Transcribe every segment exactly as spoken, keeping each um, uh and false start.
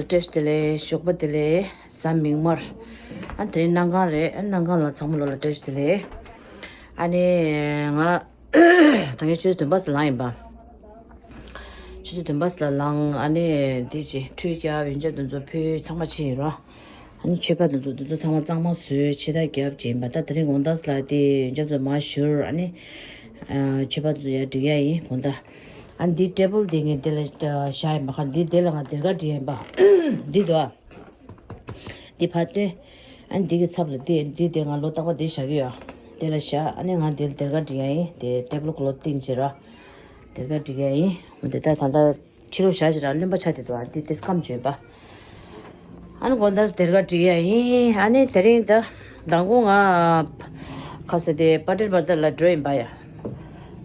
བཀྲ་ཤིས་བདེ་ལེགས། ཞོགས་པ་བདེ་ལེགས། གཟའ་མིག་དམར། ཨ་དེ་རིང་གནམ་གང་རེད། ཨ་གནམ་གང་ལ་ཚང་མ་ལོ་ལ་བཀྲ་ཤིས་བདེ་ལེགས། ཨ་ནི་ང་ད་ངས་ཆུ་ཚོད་བདུན་པ་ཙམ་ལངས་ཡིན་པ། ཆུ་ཚོད་བདུན་པ་ཙམ་ལ་ལངས། ཨ་ནི་དེ་ཅི་ཁྲུས་རྒྱབ། ཡོན་ཆབ་དེ་ཚོ་ཕུལ། ཚང་མ་ཕྱིན་ཡིན་རོ། ཨ་ནི་མཆོད་པ་དེ་ཚོ་དེ་ཚོ་ཚང་མ་གཙང་མ་བཟོས། ཕྱི་ཐག་རྒྱབ་བྱས་ཡིན་པ། ད་དེ་རིང་དགོང་དག་ལ་དེ་ཡོན་ཆབ་དེ་ཚོ་མར་བཞུར། ཨ་ནི་ཨ་མཆོད་པ་དེ་ཚོ་ཡར་སྒྲིག་ཡ་ཡིན་དགོང་དག། ཨ་ནི་འདི་ཊེ་བལ་དེ་ངས་དེ་ལ་བཞག་ཡིན་པ། ཁ་འདི་དེ་ལ་ང་སྡེར་ཁ་བྲིས་ཡིན་པ། འདི་འདུག་ཨ། འདི་ཕར་སྟོན། ཨ་ནི་འདི་གི་ཚབ་ལ་འདི་འདི་དེ་ང་ལོ་རྟག་པར་འདི་བཞག་གི་ཡོད། དེ་ལ་བཞག། ཨ་ནི་ང་འདི་ལ་སྡེར་ཁ་བྲིས་ཡ་ཡིན། དེ་ཊེ་བལ་ཀློ་ཐི་བཏིང་བྱས་ར། སྡེར་ཁ་བྲིས་ཡ་ཡིན། འོ་དེ་ད་ད་ལྟ་ཕྱི་ལོགས་བཞག་བྱས་ར། རློན་པ་ཆགས་བསྡད་འདུག་ཨ། འདི་དེ་སྐམ་བྱས་ཡིན་པ། ཨ་ནི་དགོང་དག་སྡེར་ཁ་བྲིས་ཡ་ཡིན། ཨ་ནི་དེ་རིང་ད་མདང་དགོང་ང་ཁ་ས་དེ་པ་ཊེར་བར་དར་ལ་འགྲོ་ཡིན་པ་ཡ།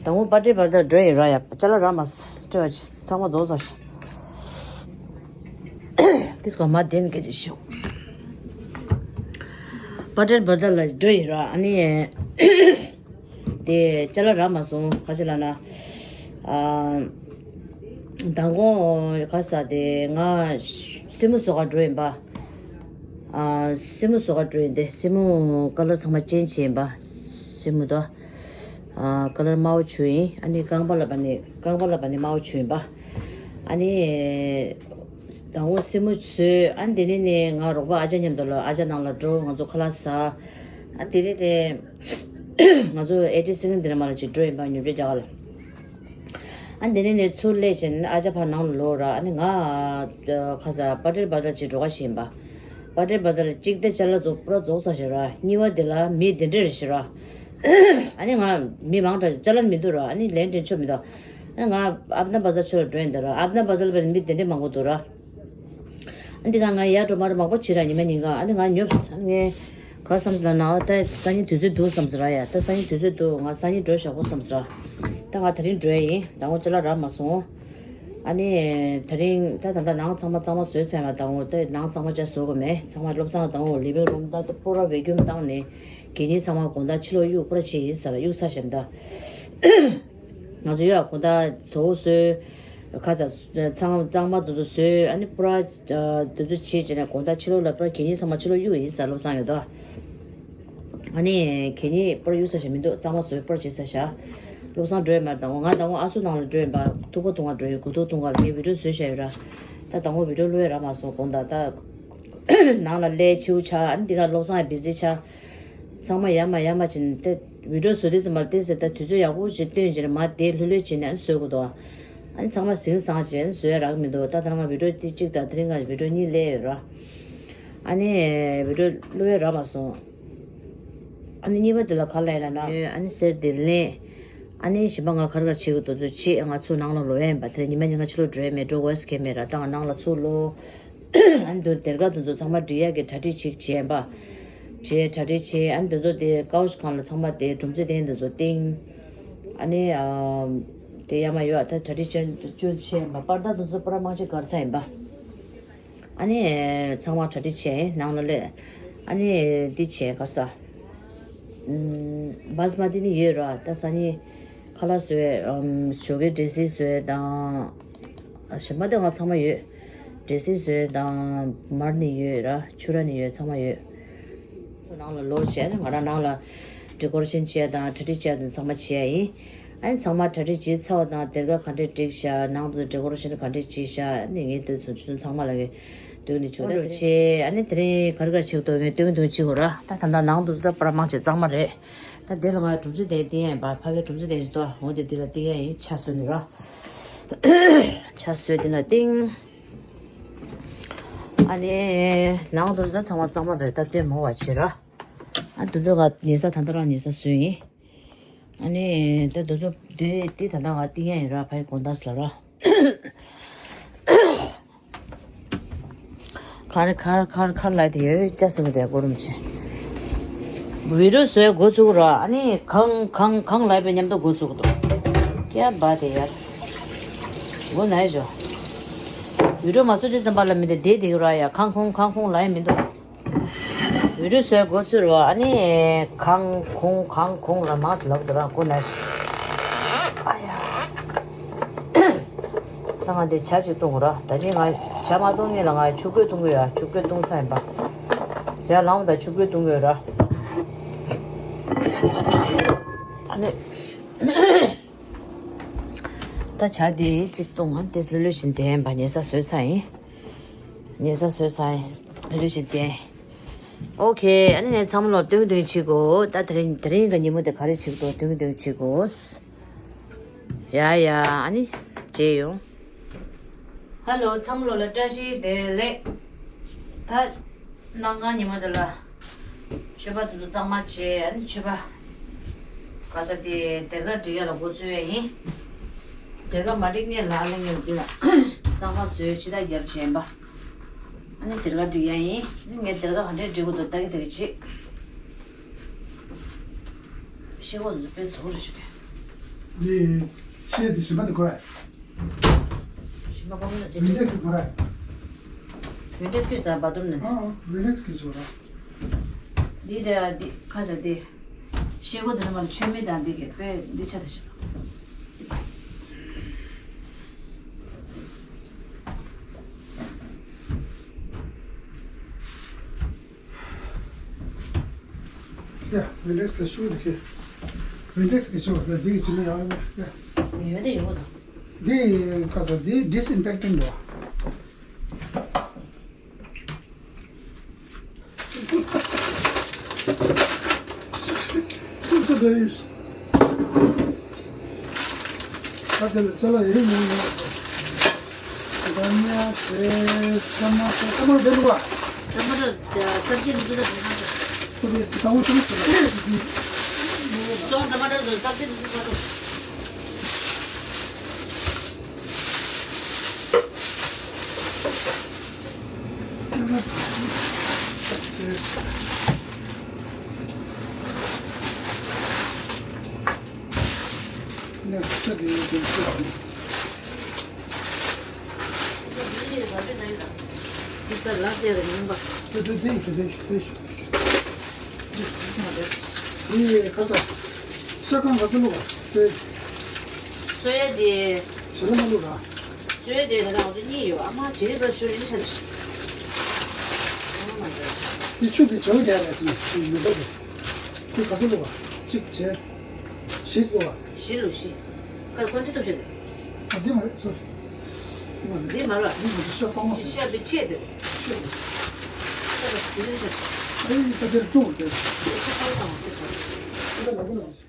མདང་དགོང་པ་ཊེར་བར་དར་འགྲོ་ཡིན་ར་ཡ། ཅ་ལག་རག་མ་སོང་། སྤྲོ་བ་ཆེ། ཚང་མ་རྫོགས་ཚར་ཤག། དེ་སྐོར་མ་བདེན་སྐད་ཆ་ཤོད། པ་ཊེར་བར་དར་ལ་འགྲོ་ཡིན་ར། ཨ་ནི་དེ་ཅ་ལག་རག་མ་སོང་། ག་ཅི་ལབ་ན། ཨ་མདང་དགོང་ག་ས་དེ་ང་སེན་མོ་བཟོ་ག་འགྲོ་ཡིན་པ། ཨ་སེན་མོ་བཟོ་ག་འགྲོ་ཡིན། དེ་སེན་མོ་ཀ་ལར་ཚང་མ་ཅེན་ཇི་བྱས་ཡིན་པ། སེན་མོ་དོ། ཨ་ཀ་ལར་དམར་པོ་བྱུགས་ཡིན། ཨ་ནི་རྐང་པ་ལ་བ་ནི་རྐང་པ་ལ་བ་ནི་དམར་པོ་བྱུགས་ཡིན་པ། ཨ་ནི་མདང་དགོང་སེན་མོ་བཟོས། ཨ་ནི་དེ་ནས་ནི་ང་རོགས་པ་ཨ་ཅག་མཉམ་དུ་ལ་ཨ་ཅག་ནང་ལ་འགྲོ། ང་ཚོ་ཁ་ལག་ཟ། ཨ་དེ་ནས་དེ་ང་ཚོ་ཨེ་ཊི་སེ་ཀེན་ཌི་དེ་ནས་མར་ལ་ཅིག་འགྲོ་ཡིན་པ། ཉོ་སྤྲད་རྒྱག་ག་ལ། ཨ་དེ་ནས་ནི་ཚུར་སླེབས་བྱས་ནས་ཨ་ཅག་ཕར་ནང་ལ་ལོག་ར། ཨ་ནི་ང་ཁ་ས་པ་ཊེར་བར་དར་ཅིག་འགྲོ་ག་ཞིག་ཡིན་པ། པ་ཊེར་བར་དར་ལ་གཅིག་དེ་ཅ་ལག་ཚོ་པུ་ར་རྫོགས་ཚར་ཤག་ར། གཉིས་པ་དེ་ལ་མི་དེ་འདྲས་རེད་ཤག་ར། ཨ་ནི་ང་མི་མང་དྲགས། ཅ་ལག་མི་འདུག་ར། ཨ་ནི་ལན་སྤྲད་ཆོག་མི་འདུག། ཨ་ནི་ང་ཨབ་ན་བ་ཛར་ཕྱོགས་ལ་འགྲོ་ཡིན་ད་ར། ཨབ་ན་བ་ཛར་ལ་བས་མི་དེ་འདྲས་མང་པོ་འདུག་ར། ཨ་འདི་ག་ང་ཡར་འགྲོ་མར་འགྲོ་མང་པོ་བྱེད་ར། ཉི་མ་ཉིན་གང་ཨ་ནི་ང་ཉོབ། ཨ་ནི་ངས་ག་བསམ་སོང་ལབ་ན། ད་སང་ཉིན་དུས་ཚོད་འདུག་བསམ་སོང་ར་ཡ། ད་སང་ཉིན་དུས་ཚོད་འདུག། ང་སང་ཉིན་འགྲོ་བཞག་གོ་བསམ་སོང་ར། ད་ང་དེ་རིང་འགྲོ་ཡ་ཡིན། མདང་དགོང་ཅ་ལག་རག་མ་སོང་། ཨ་ནི་དེ་རིང་ད་ད་ལྟ་ནང་ཚང་མ་གཙང་མ་བཟོས་ཚར་ཡིན་པ། མདང་དགོང་ད་ནང་གཙང་མ་ཅིག་བཟོ་དགོས་མེད། ཚང་མ་བློ་བཟང་དང་འོ་ལི་བིང་རུམ་ད་ད་པུ་ར་བེ་ཀུམ་བཏང་ནས་གད་སྙིགས་ཚང་མ་དགོང་དག་ཕྱི་ལོགས་གཡུག། པུ་ར་ཕྱི་ཡིན་ས་ལ་གཡུག་ཚར་ཤག་ད། ང་ཚོ་ཡོད་དགོང་དག་བཟོ་བོ་བཟོས། ཁ་ས་ཚང་གཙང་མ་དེ་ཚོ་བཟོས། ཨ་ནི་པུ་ར་དེ་ཚོ་བྱས་བྱས་ནས་དགོང་དག་ཕྱི་ལོགས་ལ་པུ་ར་གད་སྙིགས་ཚང་མ་ཕྱི་ལོགས་གཡུག་ཡིན་ས། བློ་བཟང་ཡོད་དོ། ཨ་ནི་གད་སྙིགས་པུ་ར་གཡུག་ས་ཞིག་མི་འདུག། གཙང་མ་བཟོས་པུ་ར་བྱས་ས་ཤག། བློ་བཟང་འགྲོ་ཡ་མར་དང་བོ། ང་དང་བོ་ཨ་སུ་ནང་ལ་འགྲོ་ཡིན་པ། ཐུག་པ་འཐུང་བ་འགྲོ་ཡིན། དགུ་ཐུག་འཐུང་བ་ལ་ངས་བི་ཌིའོ་བཟོས་བཞག་ཡོད་ར། ད་དང་བོ་བི་ཌིའོ་བླུག་ཡ་རག་མ་སོང་། དགོང་དག་ད་ནང་ལ་སླེབས་ཕྱི་པོ་ཆགས། ཨ་ནི་འདི་ག་བློ་བཟང་ཡང་བི་ཟི་ཆགས། ཚང་མ་ཡར་མར་ཡར་མར་བྱས་ནས་ད་བི་ཌིའོ་བཟོ་དུས་ཙམ་པ་ལ་དེ་ཟེར། ད་དུས་ཚོད་ཡག་པོ་ཅིག་སྟོན་བྱས་ནས་མར་དེ་ལྷོད་ལྷོད་བྱས་ནས་ཨ་ནི་བཟོ་དགོས་འདུག། ཨ་ནི་ཚང་མ་ཟིང་ཟང་བྱས་ཨ་ནི་བཟོ་ཡ་རག་གི་མི་འདུག། ད་ད་ང་བི་ཌིའོ་དེ་གཅིག་དང་དེ་རིང་ང་བི་ཌིའོ་གཉིས་སླེབས་ཡོད་ར། ཨ་ནི་བི་ཌིའོ་བླུག་ཡ་རག་མ་སོང་། ཨ་ནི་གཉིས་པ་དེ་ལ་ག་ལབ་ཡ་ལབ་ན། ཨ་ནི་གསེར་དེ་ལེན། ཨ་ནི་གཞན་པ་ང་ག་རེ་ག་རེ་བྱེད་དགོས་འདུག་ཚོ་བྱེད། ང་ཚོ་ནང་ལ་ལོག་ཡ་ཡིན་པ། དེ་ཉི་མ་ཉིན་གང་ཕྱི་ལོགས་འགྲོ་ཡ་མེད། འགྲོ་དགོས་ཟེར་མཁན་མེད་ར། ད་ང་ནང་ལ་ཚུར་ལོག། ཨ་ནི་དེ་སྡེར་ཁ་དེ་ཚོ་ཚང་མ་སྒྲིག་ཡ་གི་གྲ་སྒྲིག་ཅིག་བྱས་ཡིན་པ། བྱས་གྲ་སྒྲིག་བྱས། ཨ་ནི་དེ་ཚོ་དེ་ཀའུ་ཆི་སྒང་ལ་ཚང་མ་དེ་སྒྲུང་རྩོམ་སྟེགས་དེ་ཚོ་བཏིང་། ཨ་ནི་ཨ་དེ་ཡར་མར་ཡོད་ད་གྲ་སྒྲིག་བྱས་བཅུ་བྱས་ཡིན་པ། པར་ད་དེ་ཚོ་པར་མང་ཆེ་བཀར་ཚར་ཡིན་པ། ཨ་ནི་ཚང་མ་གྲ་སྒྲིག་བྱས་ནང་ལ་སླེབས། ཨ་ནི་འདི་བྱས་ག་ས། ཨམ་བཱ་སི་མ་ཏི་ནི་ཡོད་ར། ད་སང་ཉིན་ཁ་ལག་བཟོས། ཨམ་ཞོགས་ཀའི་ཌེ་སིང་བཟོས་དང་། གཞན་པ་དེ་ང་ཚང་མ་ཡོད། ཌེ་སིང་བཟོས་དང་མར་ནི་ཡོད་ར། ཕྱུ་ར་ནི་ཡོད། ཚང་མ་ཡོད། ཚོ་ནང་ལ་ལོག་བྱས་ནས་ང་རང་ནང་ལ་ཌེ་ཀོ་རེ་ཤན་བྱས་དང་གྲ་སྒྲིག་བྱས་དང་ཚང་མ་བྱས་ཡིན། ཨ་ནི་ཚང་མ་གྲ་སྒྲིག་བྱས་ཚར་བ་དང་སྡེར་ཁ་ག་འདྲས་བསྒྲིགས་ཤག། ནང་དུ་ཌེ་ཀོ་རེ་ཤན་ག་འདྲས་བྱས་ཤག། ཨ་ནི་ངས་དུས་ཚོད་ཚང་མ་ལ་ངས་སྟོན་ནས་བྱོས་ད། བྱས་ཨ་ནི་དེ་རིང་ག་རེ་ག་རེ་བྱེད་ཀྱི་འདུག་ངས་སྟོན་གྱི་འདུག་བྱེད་དགོས་ར། ད་ད་ལྟ་ནང་དུ་ད་པར་མང་ཆེ་གཙང་མ་རེད། ད་དེ་ལ་ང་སྒྲུང་རྩོམ་དེ་བཏིང་ཡ་ཡིན་པ། ཕ་གིའི་སྒྲུང་རྩོམ་དེ་ཞིག་ཏོ་འོ་དེ་འདི་ལ་བཏིང་ཡ་ཡིན། ཆ་བཟོས་ནས་ར། ཆ་བཟོས་དེ་ལ་བཏིང་། ཨ་ནི་ནང་དུ་ད་ཚང་མ་གཙང་མ་རེད། ད་སྟོན་མང་བ་བྱེད་ར། ཨ་དེ་ཚོ་ག་ཉལ་ས་ད་ལྟ་རང་ཉལ་ས་བཟོས་ཡིན། ཨ་ནི་ད་དེ་ཚོ་དེ་དེ་ད་ལྟ་ང་བཏིང་ཡ་ཡིན་ར། ཕ་གི་དགོང་དག་ལ་ར། གར་གར་གར་གར་ལབ་དེ་ཡོད་ཅག་ཟེར་གི་དེ་གོ་རིམ་ཆེ། བི་ཌིའོ་བཟོས་འགོ་བཙུགས་ར། ཨ་ནི་གང་གང་གང་ལབ་པའི་མཉམ་དུ་འགོ་བཙུགས་འདུག། ཀྱ་བ་དེ་ཡར་འགོ་ན་ཡ་ཇོ། བི་ཌིའོ་མ་བཟོ་དུས་ཙམ་པ་ལ་མི་དེ་བསྡད་བསྡད་གི་ར་ཡ། གང་ཁོང་གང་ཁོང་ལབ་ཡ་མི་འདུག། བི་ཌིའོ་བཟོས་འགོ་བཙུགས་ར། ཨ་ནི་གང་ཁོང་གང་ཁོང་ལ་མང་དུ་ལབ་འདུག་ར། འགོ་ན་ཡ་ཇོ། ཨ་ཡ། ད་ང་འདི་ཇ་ཅིག་བཏུང་དགོས་ར། ད་ཅི་ང་ཇ་མ་བཏུང་སྔོན་ལ་ང་ཆུ་ཁོལ་བཏུང་གི་ཡོད། ཆུ་ཁོལ་བཏུང་ཚར་ཡིན་པ། ཡར་ལངས་དང་ཆུ་ཁོལ་བཏུང་གི་ཡོད་ར། ཨ་ནི། ད་ཇ་འདི་ཅིག་བཏུང་ང་། དེ་ལྷོད་ལྷོད་བཞིན་བསྡད་ཡིན་པ། ཉལ་ས་བཟོས་ཚར་ཡིན། ཉལ་ས་བཟོས་ཚར་ཡིན། ལྷོད་ལྷོད་བཞིན་བསྡད་ཡིན། ཨོ་ཁེ། ཨ་ནི་ནས་ཚང་མ་ལོ་སྟོན་སྟོན་བྱེད་དགོས། ད་དེ་རིང་དེ་རིང་གི་ཉིན་མོ་དེ་ག་རེ་བྱེད་དགོས། སྟོན་སྟོན་བྱེད་དགོས། ཡ་ཡ། ཨ་ནི་མཇལ་ཡོང་། ཧ་ལོ། ཚང་མ་ལོ་ལ་བཀྲ་ཤིས་བདེ་ལེགས། ད་གནངས་ཉིན་མོ་དེ་ལ་མཆོད་པ་དེ་ཚོ་གཙང་མ་བྱས། ཨ་ནི་མཆོད་པ་ག་ས་དེ་སྡེར་ཁ་སྒྲིག་ཡ་ལ་འགོ་བཙུགས་ཡ་ཡིན། སྡེར་ཁ་མ་སྒྲིག་སྔོན་ལ་ཨ་ལེ་ངས་འདི་ལ་གཙང་མ་བཟོས། ཕྱི་ཐག་རྒྱབ་བྱས་པ། ཨ་ནི་སྡེར་ཁ་སྒྲིག་ཡ་ཡིན། ཨ་ནི་ངས་སྡེར་ཁ་ག་འདྲས་སྒྲིག་དགོས་འདུག་ལྟ་གི་ལྟ་གི་བྱེད། ཤེལ་སྒོ་དེ་ཚོ་དཔེ་བཙོག་རེ་ཞིག་རེད། འདི་ཤེལ་དེ་གཞན་པ་དེ་དགོས་ཨ། གཞན་པ་དགོས་མིན་ན་དེ་ཝིན་ཊེག་སི་དགོས་ར། ཝིན་ཊེག་སི་གི་ཞིག་དང་བ་དུར་ནས། ཨ་ཨ། ཝིན་ཊེག་སི་གི་ཞིག་ར། འདི་དེ་འདི་ཁ་ཆ་དེ། ཤེལ་སྒོ་དེ་ནས་མ་ལ་མཆོད་མེ་དང་འདི་གི་དཔེ་འདི་ཆ་དེ་ཞིག་ཡ། ཝིན་ཊེག་སི་ལ་ཤུ་དེ་ཁེ། ཝིན་ཊེག་སི་གི་ཤུ་ལ་འདི་གི་ཕྱི་ལ་ཡང་ཡ། ཡོད་དེ་ཡོད་དོ། འདི་ཁ་ཚ་འདི་ཌི་སི་ཨིན་ཕེག་ཊན་འགྲོ། ཤུ་ཤུ་འདྲ་ཡིན། ད་དེ་ལ་ཚ་ལ་ཡིན་མིན་ཡོད། ད་ནི་དེ་ཚ་མ་ཚ་མ་དེ་ལུག་པ། Tomato, uh, सब्जी में तो। ཁོ་རེ་ད་འོ་ཅུང་ཟད་ལ། སོ་ཊ་མ་ཊོ་སོ་སི་སབ་ཇི་འདི་ཚོ་ཟ་རོགས། ཨེ། ཁ་ས། ཤ་ཁང་ག་ཚོད་བླུགས་པ། བཙོས། བཙོས་ཏེ། ཞེ་ལ་མ་བླུགས་ར། བཙོས་ཏེ་ད་ལྟ་ང་ཚོ་གཉིས་ཡོད། ཨ་མ་བྱེད་པ་ཤོར་ཡིན་ཤ་ཤ། ཨ་མ་མ་འདྲ། དེ་ཆུ་དེ་བྱེ་བ་རྒྱག་རེད་ཟེར་ན་ཞེ་མི་འདུག་གི། དེ་ག་ཚོད་བླུགས་པ། གཅིག་བྱས། བཞི་བླུགས་པ། བཞི་བླུགས་བཞི། ཁ་ཁོན་ཏི་ཏུ་བྱེད་དེ། ཨ་འདི་མ་རེད་སོ། འདི་མ་རེད། འདི་མ་རེད། འདི་མ་རེད་ཤ་སྤང་བ་ཟེར། ཤ་དེ་ཆེ་དེ། ཤ་དེ། ཤ་དེ་དེ་ཤ། ཨེ་ད་དེར་བཅུག་དེ། ཤ་སྤང་བ་དེ་ཤ། ཤ་དེ་ལ་གོ་ལ།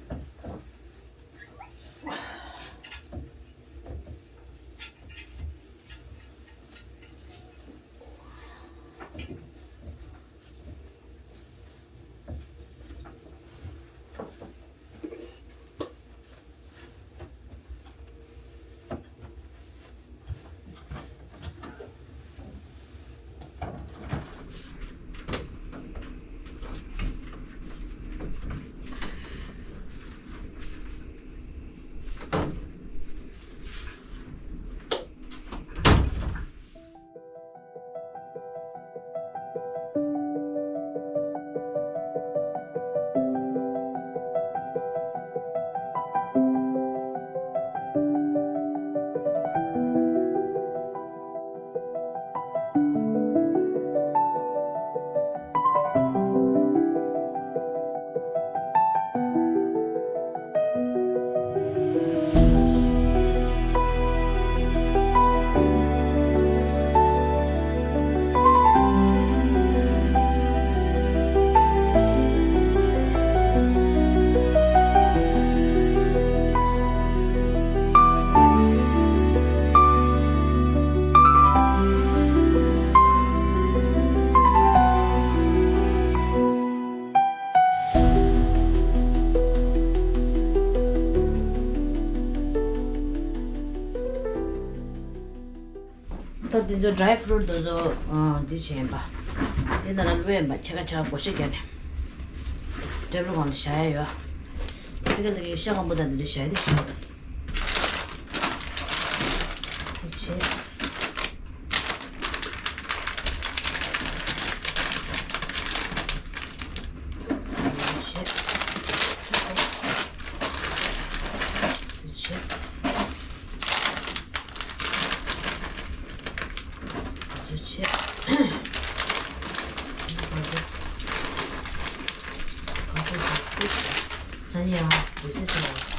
ད་འདི་ཚོ་ཌ་རའི་ཕུ་རུཊ་འདི་ཚོ་འདི་བྱས་ཡིན་པ། འདི་ནང་ལ་བླུགས་ཡིན་པ། ཕྱེད་ཀ་ཕྱེད་ཀ་སྒོར་གཞས་བརྒྱབ་ནས་ཊེ་བལ་སྒང་ལ་བཞག་ཡ་ཡོད། ཕ་གི་ལ་གི་ཤ་སྐམ་པོ་དང་འདི་འདྲ་བཞག་ཡ་དེ་བཞག་ཡོད། འདི་བྱས། འདི་བྱས། འདི་བྱས། སང་ཉིན་ཡང་འགྲོ་སྲིད་སོང་།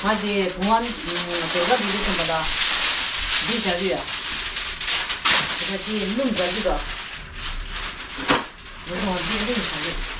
ང་དེ་བུ་ང་དེ་ག་འདི་འདི་ཐོན་པ་ལ་འདི་བཞག་རྒྱུ་ཡ། དེ་ག་དེ་སྣུམ་བཞག་རྒྱུ་དང་། ང་དེ་སྣུམ་བཞག་རྒྱུ།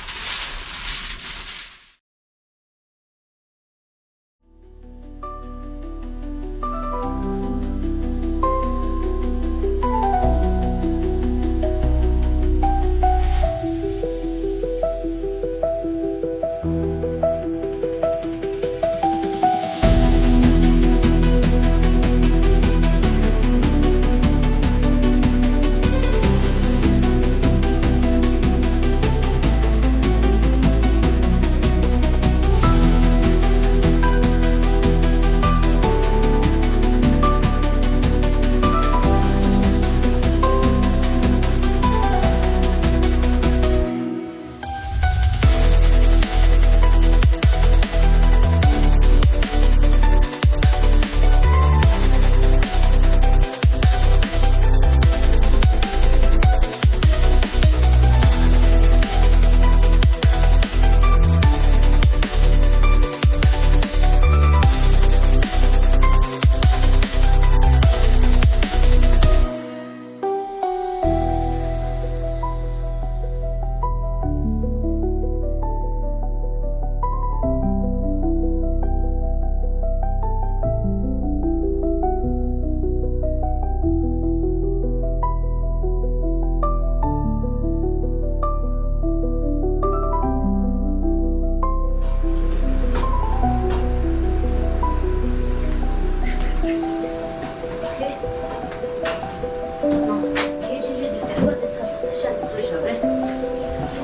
གལ་ཆེ་ཤོས་དེ་དེ་རིང་པ་དེ་ཚར་སོང་། ཤ་དེ་བཙོས་བཞག་རེད།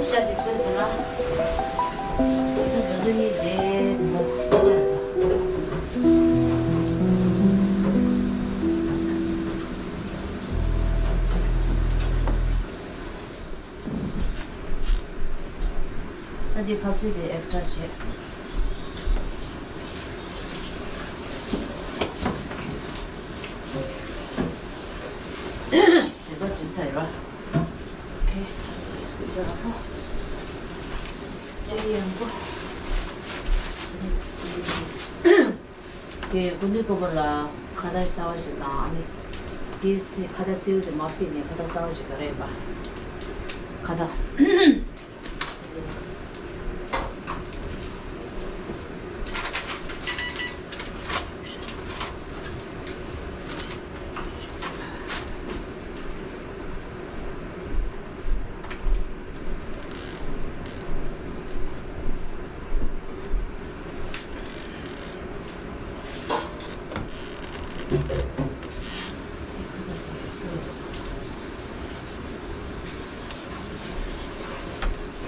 ཤ་དེ་བཙོས་ཚར་ན། དེ་ཚོ་དེ་ཚོ་གཉིས་དེ་མོ། ད་འདི་ཕག་ཚིལ་དེ་ཨེག་སི་ཊ་ར་བྱས། དེ་ག་བྲིས་ཚར་ཡོད། ཨོ་ཁེ། ཅེ་ཡང་པོ། དེ་སྐུ་མདུན་སྤོ་བོ་ལ་ཁ་བརྡ་གསར་བ་ཞིག་དང་། ཨ་ནི་དེ་སི་ཁ་བརྡ་སེའུ་དེ་མ་ཕུད་ནས་ཁ་བརྡ་གསར་བ་ཞིག་ག་རེ་ཡིན་པ། ཁ་བརྡ།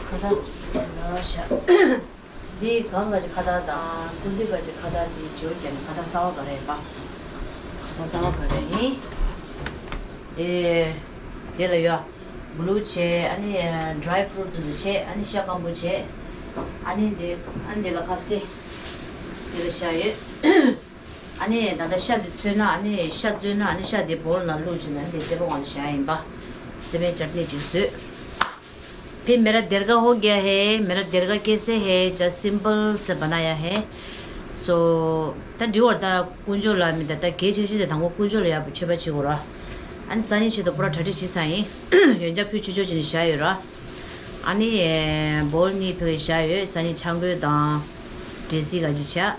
ཁ་བརྡ་ལ་བཞག་འདི་གང་ག་ཅིག་ཁ་བརྡ་དང་། ཀུན་འདུས་པ་ཅིག་ཁ་བརྡ་འདི་བརྗེ་པོ་བརྒྱབ་ནས་ཁ་བརྡ་གསར་བ་ག་རེ་ཡིན་པ། ཁ་བརྡ་གསར་བ་ག་རེ་ཡིན། དེ་དེ་ལ་ཡོད། བླུགས་བྱས། ཨ་ནི་ཌ་རའི་ཕུ་རུཊ་དེ་ཚོ་བྱས། ཨ་ནི་ཤ་སྐམ་པོ་བྱས། ཨ་ནི་འདི་ཨ་ནི་འདི་ལ་ཁ་ཟས་དེ་ལ་བཞག་ཡོད། ཨ་ནི་ད་ལྟ་ཤ་འདི་བཙོས་ན། ཨ་ནི་ཤ་བཙོས་ན། ཨ་ནི་ཤ་འདི་བོལ་ནང་བླུགས་བྱས་ནས་འདི་ཊེ་བལ་ནང་ལ་བཞག་ཡིན་པ། སི་པན་ཅཊ་ནི་ཅིག་བཟོས། फिर मेरा दीर्घ हो गया है, मेरा दीर्घ कैसे है, जस्ट सिंपल से बनाया है। So ད་འདི་བར་ད་དཀོན་མཆོག་ལ་མི་ད་ད་གལ་ཆེ་ཤོས་དེ་དང་པོ་དཀོན་མཆོག་ལ་ཡག་པོ་མཆོད་པ་བྱེད་དགོས་ར། ཨ་ནི་སང་ཉིན་ཆེད་དུ་པུ་ར་གྲ་སྒྲིག་བྱེད་ས་ཡིན། ཡོན་ཆབ་ཕུལ་ཆོག་ཆོག་བྱས་ནས་བཞག་ཡོད་ར། ཨ་ནི་བོལ་གཉིས་ཕུལ་བཞག་ཡོད། སང་ཉིན་ཆང་གོས་དང་འབྲས་སིལ་ག་ཅིག་བྱ།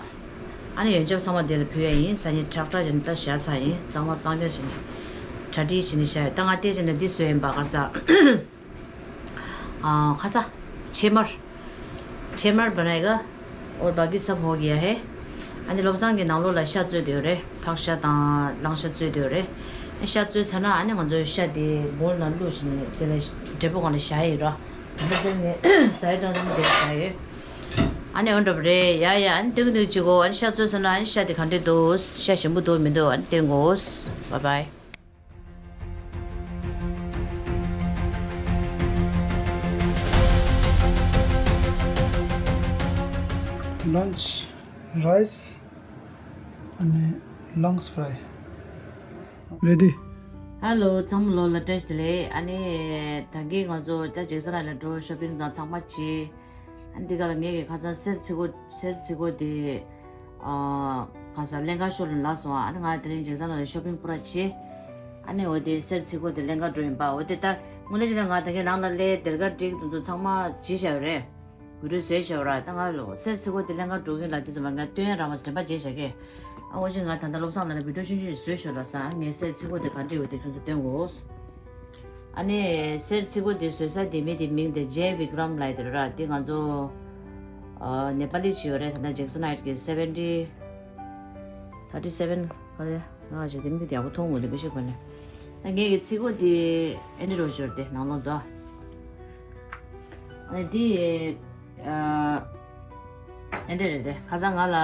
ཨ་ནི་ཡོན་ཆབ་ཚང་མ་དེ་ལ་ཕུལ་ཡ་ཡིན། སང་ཉིན་ཁྲག་ཁྲག་བྱས་ནས་ད་བཞག་ཚར་ཡིན། གཙང་མ་གཙང་རྐྱང་བྱས་ནས་གྲ་སྒྲིག་བྱས་ནས་བཞག་ཡོད། ད་ང་བལྟས་བྱས་ན་འདི་བཟོས་ཡིན་པ། ག་ས། ཨ། ཁ་ས། ཆེ་མར། ཆེ་མར་བ་ན་ཡི་ག और बाकी सब हो गया है। ཨ་ནི་བློ་བཟང་གི་ནང་ལོགས་ལ་ཤ་བཙོས་བསྡད་ཡོད་རེད། ཕག་ཤ་དང་གླང་ཤ་བཙོས་བསྡད་ཡོད་རེད། ཤ་བཙོས་ཚར་ན་ཨ་ནི་ང་ཚོས་ཤ་དེ་བོལ་ནང་བླུགས་བྱས་ནས་དེ་ལ་འབྲས་བུ་སྒང་ལ་བཞག་ཡོད་ར། ད་ལྟ་དེ་ནས་ཟ་ཡི་དང་ཙམ་དེ་བཞག་ཡོད། ཨ་ནི་འོ་འདྲ་པོ་རེད། ཡ་ཡ། ཨ་ནི་སྟོན་གྱི་འདུག་ཅིག་གོ། ཨ་ནི་ཤ་བཙོས་ཚར་ན་ཨ་ནི་ཤ་དེ་ག་འདྲས་འདུག་ཤ་ཞིམ་པོ་འདུག་མི་འདུག་ཨ་ནི་སྟོན་གོ། བའི་བའི། Lunch, rice, and lungs fry. Ready? Hello, ཚང་མ་ལོ་ལ་བཀྲ་ཤིས་བདེ་ལེགས། ཨ་ནི་ད་གིན་ང་ཚོ་ད་ཇེག་སན་ཨའི་ལན་ཌི་འགྲོ། ཤོ་པིང་དང་ཚང་མ་བྱས། ཨ་ནི་འདི་ག་ལ་ངེད་ཀྱི་ཁ་སང་གསེར་ཚིག་གོ། གསེར་ཚིག་གོ་དེ་ཨ་ག་ས་ལེན་ག་ཤོར་ལ་ལགས་སོང་། ཨ་ནི་ང་དེ་རིང་ཇེག་སན་ཨའི་ལན་ཌི་ཤོ་པིང་པུ་ར་བྱས། ཨ་ནི་འོ་དེ་གསེར་ཚིག་གོ་དེ་ལེན་ག་འགྲོ་ཡིན་པ། འོ་དེ་ད་དངོས་གནས་བྱས་ན་ང་ད་གིན་ནང་ལ་སླེབས་སྡེར་ཁ་བསྒྲིགས་དུས་ཚོད་ཚང་མ་བྱས་བཞག་ཡོད་རེད། བི་ཌི་ཡོ་བཟོས་བཞག་ཡོད་ར། ད་ང་ལོ་གསེར་ཚིག་གོ་དེ་ལེན་ག་འགྲོ་གིན་ལ་དེ་ཚོ་མ་ང་སྟོན་ར་མ་དྲན་པ་བརྗེད་བཞག་གི། ཨ་འོ་ཅིག་ང་ད་ལྟ་བློ་བཟང་ལགས་ལ་བི་ཌི་ཡོ་ཆུང་ཆུང་ཞིག་བཟོས་ཤོག་ལབ་སོང་། ངས་གསེར་ཚིག་གོ་དེ་ག་འདྲ་ཡོད་དེ་ཁྱོད་ཚོ་སྟོན་དགོས། ཨ་ནི་གསེར་ཚིག་གོ་དེ་བཟོས་ས་དེ་མི་དེ་མིང་དེ་ཇེ་བི་ཀྲམ་ལབ་དེ་ར། དེ་ང་ཚོ་ཨ་ནེ་པ་ལི་ཅིག་ཡོད་རེད། ད་ལྟ་ཇེག་སན་ཨའི་གི་སེ་བེན་ཊི། ཐར་ཊི་སེ་བེན་ག་རེ། ང་ཞིག་དེ་མི་དེ་ཡག་པོ་མཐོང་མི་འདུག་མི་ཤེས་གོ་ནས། ད་ངེད་ཀྱི་ཚིག་གོ་དེ་ཨེ་འདྲ་རོ་ཞོར་དེ་ནང་ལོགས་དོ། ཨ་ནི་དེ་ཨ་ཨེ་འདྲ་རེད་དེ། ཁ་སང་ང་ལ་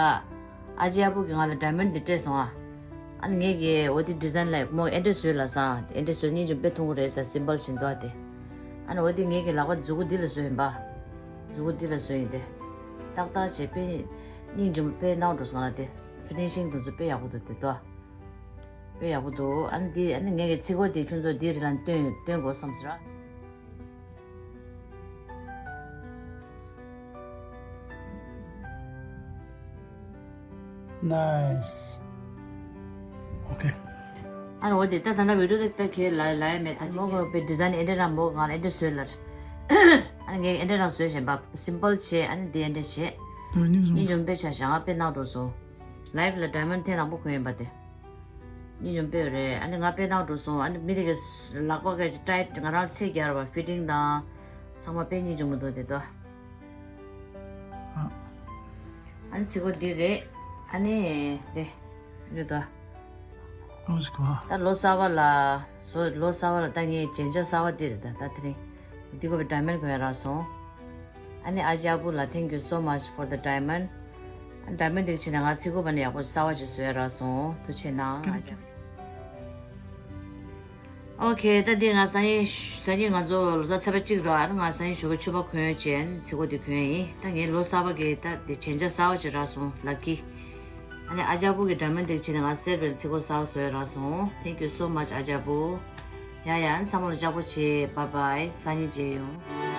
ཨ་ཅེ་ཨ་བུ་གིས་ང་ལ་ཌའི་མོན་ཌི་དེ་སྤྲད་སོང་ཨ། ཨ་ནི་ངེད་ཀྱིས་འོ་དེ་ཌི་ཛའིན་ལ་མོ་ཨེ་འདྲ་བཟོས་ལབ་སོང་། ཨེ་འདྲ་བཟོས་སྙིང་རྗེ་དཔེ་མཐོང་གི་རེད་ཟེར། སིམ་པལ་ཞིག་འདུག་ཨ་དེ། ཨ་ནི་འོ་དེ་ངེད་ཀྱི་ལག་པ་མཛུ་གུ་འདི་ལ་བཟོས་ཡིན་པ། མཛུ་གུ་འདི་ལ་བཟོས་ཡིན་དེ། ཏག་ཏག་བྱས་དཔེ་སྙིང་རྗེ་མོ་དཔེ་ནག་འགྲོ་སོང་ལ་དེ། ཕི་ནི་ཤིང་དེ་ཚོ་དཔེ་ཡག་པོ་འདུག་དེ་དོ། དཔེ་ཡག་པོ་འདུག་ཨ་ནི་འདི་ཨ་ནི་ངེད་ཀྱི་ཚིག་གོ་དེ་ཁྱོད་ཚོ་འདི་རི་ལ་སྟོན་སྟོན་དགོས་བསམ་ཟེར། Nice. Okay. ཨ་ནི་འོ་དེ་ད་ད་ལྟ་བི་ཌི་ཡོ་དེ་ད་ཁྱེད་ལ་ལ་ཡ་མེད། ད་ཅི་མོ་གོ་པའི་ཌི་ཛའིན་ཨེ་འདྲ་ར་མོ་ང་ལ་ཨེ་འདྲ་བཟོས་ལ། ཨ་ནི་ངས་ཨེ་འདྲ་ར་བཟོས་བཞིན་པ། སིམ་པལ་བྱས། ཨ་ནི་འདི་ཨེ་འདྲ་བྱས། སྙིང་རྗེ་མོ་དཔེ་ཆ་བཞག་ང་དཔེ་ནག་འགྲོ་སོང་། ལའིབ་ལ་ཌའི་མོན་ཐེངས་དང་པོ་གོན་ཡིན་པ་དེ། སྙིང་རྗེ་མོ་དཔེ་རེད། ཨ་ནི་ང་དཔེ་ནག་འགྲོ་སོང་། ཨ་ནི་མི་དེ་གའི་ལག་པ་གའི་ཊའིཊ་ང་རང་ཚད་རྒྱག་ར་བ་ཕི་ཊིང་དང་ཚང་མ་དཔེ་སྙིང་རྗེ་མོ་འདུག་དེ་དོ། ཨ། ཨ་ནི་ཚིག་གོ་འདི་རེད། ཨ་ནི་དེ་རེད་དོ། ཨོ་ཟི་གོ། ད་ལོ་གསར་པ་ལ་བཟོ། ལོ་གསར་པ་ལ་ད་ངའི་རྒྱན་ཆ་གསར་པ་འདི་རེད། ད་ད་དེ་རིང་འདི་གོ་བའི་ཌའི་མོན་གོན་ཡ་རག་སོང་། ཨ་ནི་ཨ་ཅག་བུ་ལ་thank you so much for the diamond. ཌའི་མོན་འདི་ཕྱིན་ན་ང་ཚིག་གོ་བ་ནས་ཡག་པོ་གསར་པ་ཅིག་བཟོ་ཡ་རག་སོང་། ཐུགས་རྗེ་གནང་། ཨ་ཅག་ཨོ་ཁེ། ད་འདི་ང་སང་ཉིན་སང་ཉིན་ང་ཚོ་ལོ་གསར་ཚེས་པ་གཅིག་རེད། ཨ་ནི་ང་སང་ཉིན་ཞོགས་ཀས་ཕྱུ་པ་གོན་བྱས་ཚིག་གོ་འདི་གོན་ཡིན། ད་ངའི་ལོ་གསར་པ་གི་ད་འདི་རྒྱན་ཆ་གསར་པ་ཅིག་རག་སོང་། ལ་ཀི། ཨ་ནི་ཨ་ཅག་བུ་གི་ཌའི་མོན་འདི་ཕྱིན་ན་ང་གསར་པའི་ཚིག་གོ་གསར་པ་བཟོ་ཡ་རག་སོང་། Thank you so much ཨ་ཅག་བུ། ཡ་ཡ། ཨ་ནི་ཚང་མ་ལ་ལྕགས་པོ་བྱེད། Bye bye. སང་ཉིན་མཇལ་ཡོང་།